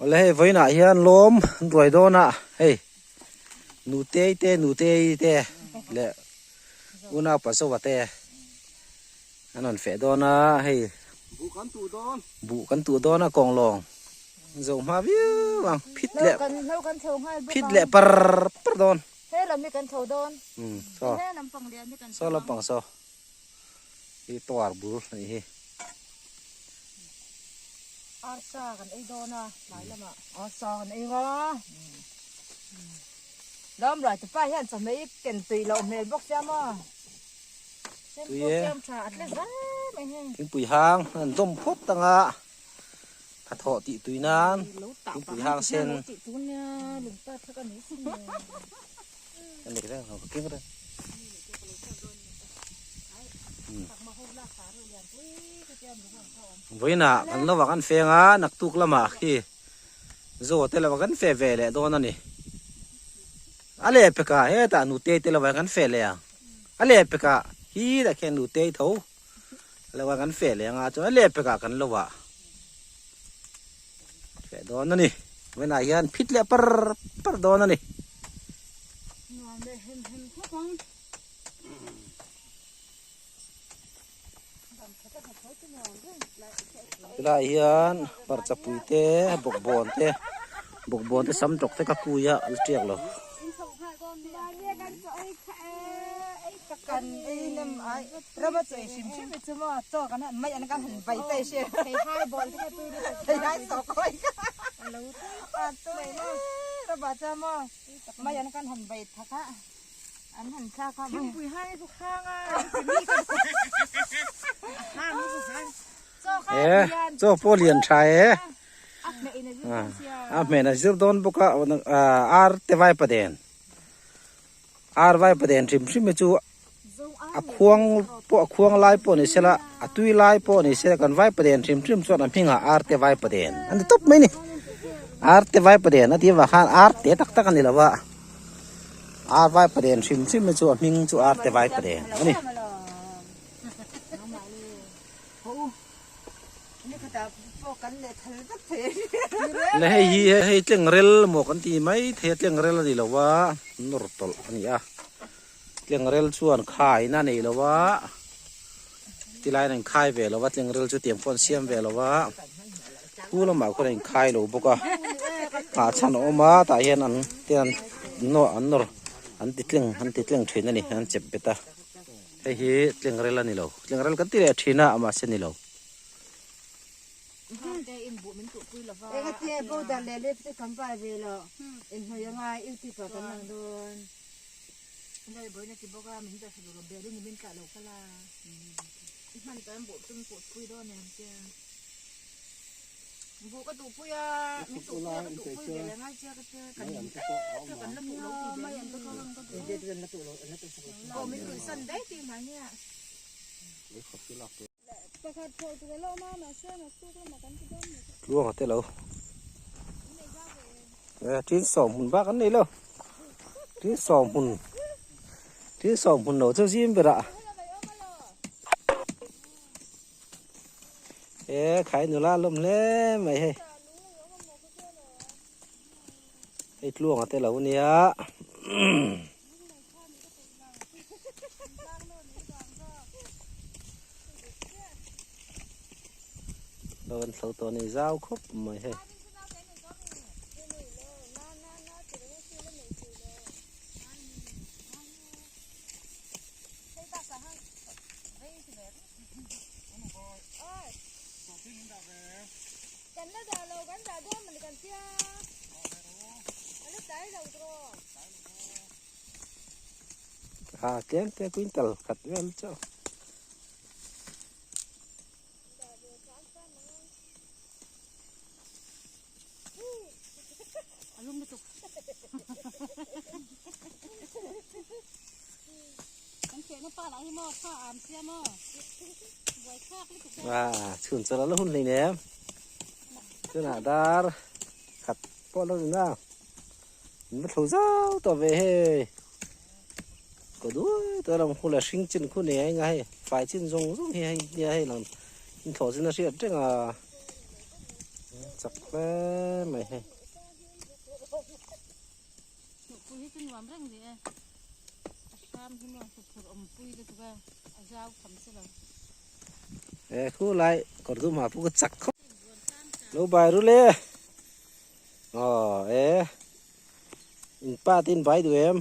Awle hei vawiinah hian lawm an ruai dawn a hei nutei te nutei te leh unau pazoa te an rawn feh dawn a hei Buh kan tuh dawn. Buh kan tuh dawn a kawnglawng an zo hma viau ang phit leh phit leh par par dawn. He lam hi kan chho dawn. Umm saw saw lampang saw hi tower bul a nih hi. Arsa kan ei dawn a tlai lamah arsa kan ei nga Dam rai te pa hian chawhmeh i ken tui loh hmel bawk sia maw Tui e thingpui hang an dawm phawt ang a hnathawh tih tui nan thingpui hang sen a ni reng ang ka keng reng. Vawiinah kan lo ah kan feng a, naktuk lamah khi Zoa te lo ah kan fe ve leh dawn a ni. A leh pekah hetah Nutei te lo ah kan fe leh ang. A leh pekah hi tah khian Nutei tho lo ah kan fe leh ang a, chuan a leh pekah kan lo ah fe dawn a ni. Vawiinah hian phit leh par par dawn a ni. Nuam leh hem hem khawp ang. Helaiah hian hmarcha pui te bawkbawn te bawkbawn te sam tawk te ka kui a la tiak lo. An han thlak a thingpui hai chu khang a e chaw pawh lian tha e a hmeh a zir dawn bawk a ar te vai paden ar vai paden hrim hrim hi chu a khuang pawh a khuang lai pawh ni sela a tui lai pawh ni sela kan vai paden hrim hrim chuan a hmingah ar te vai paden a ni tawp mai a ni ar te vai paden a tih avang khan ar te tak tak a ni lo va. Ar vai paren hrim hrim hi chu a hming chu ar te vai paren a ni. Le hei hi hei tleng rel maw kan ti mai thei a tleng rel a ni lo va nawr tawlh a ni a tleng rel chuan khaina a nei lo va tilai in an khai ve lo va tleng rel chu tiang pawh an siam ve lo va Khu lamah khuan a inkhai lo bawk a nghah chhan a awm a tah hian an te an nawh an nawr an ti tleng an ti tleng thin a ni an chep bet a hei hi tleng rel a ni lo tleng rel kan ti leh thin a mahse ni lo. Buh ka duhpui a, min duhpui a ka duhpui ve leh ngai sia ka tia kan in em chu kan la puh lo ti ve aw min luihsan daih tih mai nia. Tluang a te lo tin sawm hun bak an nei lo tin sawm hun tin sawm hun lo chu zim berah. E khai nula lawm hle mai hei hei tluanga te lo nia lo an thlo tawh ni zau khawp mai hei. Ha tlem te quintal khat vel chauh. À, chhun chaw la hun hlei nem chunah dar khat pawh lo ni na in va thlo zau tawh ve hei kaw duai tawh lang hun a hring chin khu nei a inga hei fai chin zawng zawng hi hei nia hei lang in thlawh chin a hriat reng a. Chak hle mai hei. Pui hi chu nuam reng ni e. A hram hi maw huphurh awm pui lutuk a, a zau tham si lo. E khu lai kawr dum ha pu ka chak khawp. Lo bai ru le. Aw e. In pa te in bai duh em?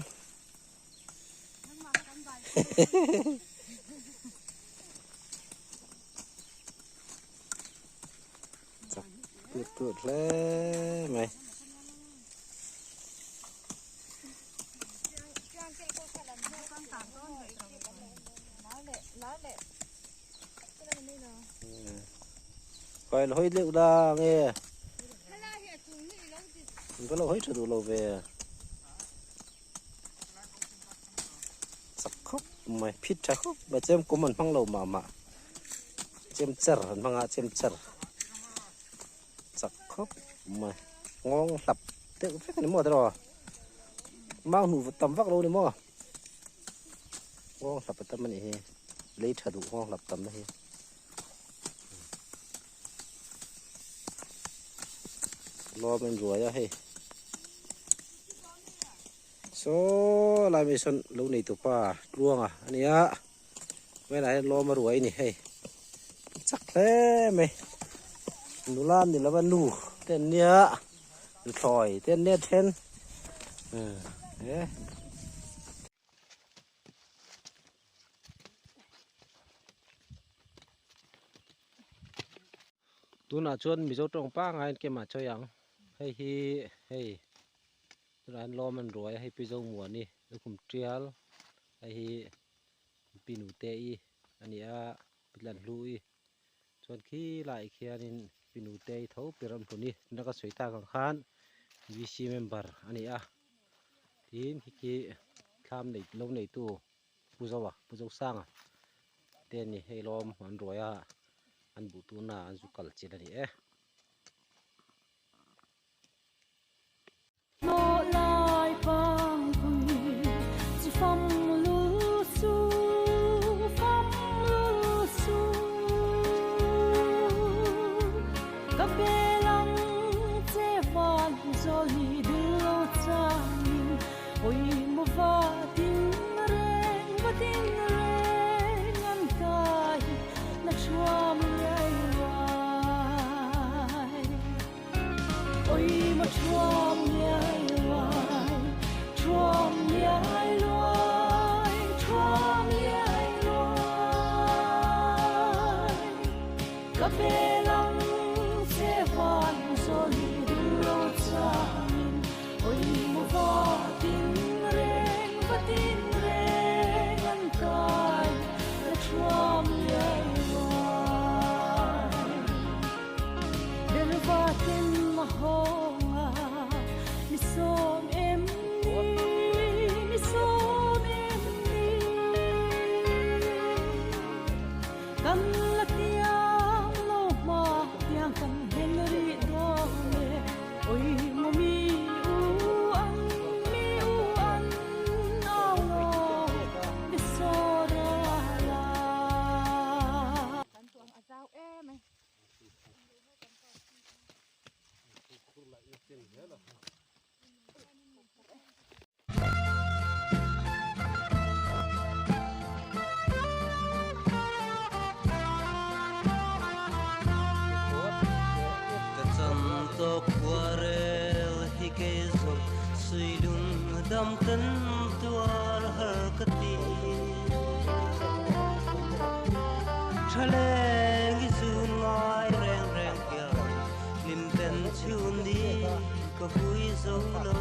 Chak tut tut hle mai. Khuai la hawi deuh la nge ka lo hawi tha duh lo ve chak khawp mai phit tha khawp mai chem kum an hmang lo mah mah chem cher an hmang a chem cher chak khawp mai nghawng hlap deuh vek a ni maw tiraw mau hnu tam vak lo a ni maw nghawng hlap a tam a nih hi lei tha duh nghawng hlap tam na hi. Lawm in ruai a hei saw lai mai sawn lo nei tu pa tluanga a nia vawiinah hian lawm a ruai a ni hei chak hle mai nula ni lova nu te an nia nuthlawi te an nia then e. Tunah chuan Mizo tawng pangngai in kemah chawi ang hei hi hei tunah hian lawm an ruai a hei pi Zomuani lukhum tial hei hi pi Nute-i a ni a pi Tlanhlu-i chuan khi laiah khianin pi Nute-i tho pi Ramhluni tuna ka sawi tak ang khan VC member a ni a tin khi khi thlam nei lo neitu Pu Zoa Pu Zosanga te a ni hei lawm an ruai a an buh tuna an zu kal chin a ni e. Ka cham tawk khuarel hi kei zawng suilung dam kan tuar har ka ti. Thaleng i zun ngai reng reng hian hlim ten chhun ni ka vui zo lo.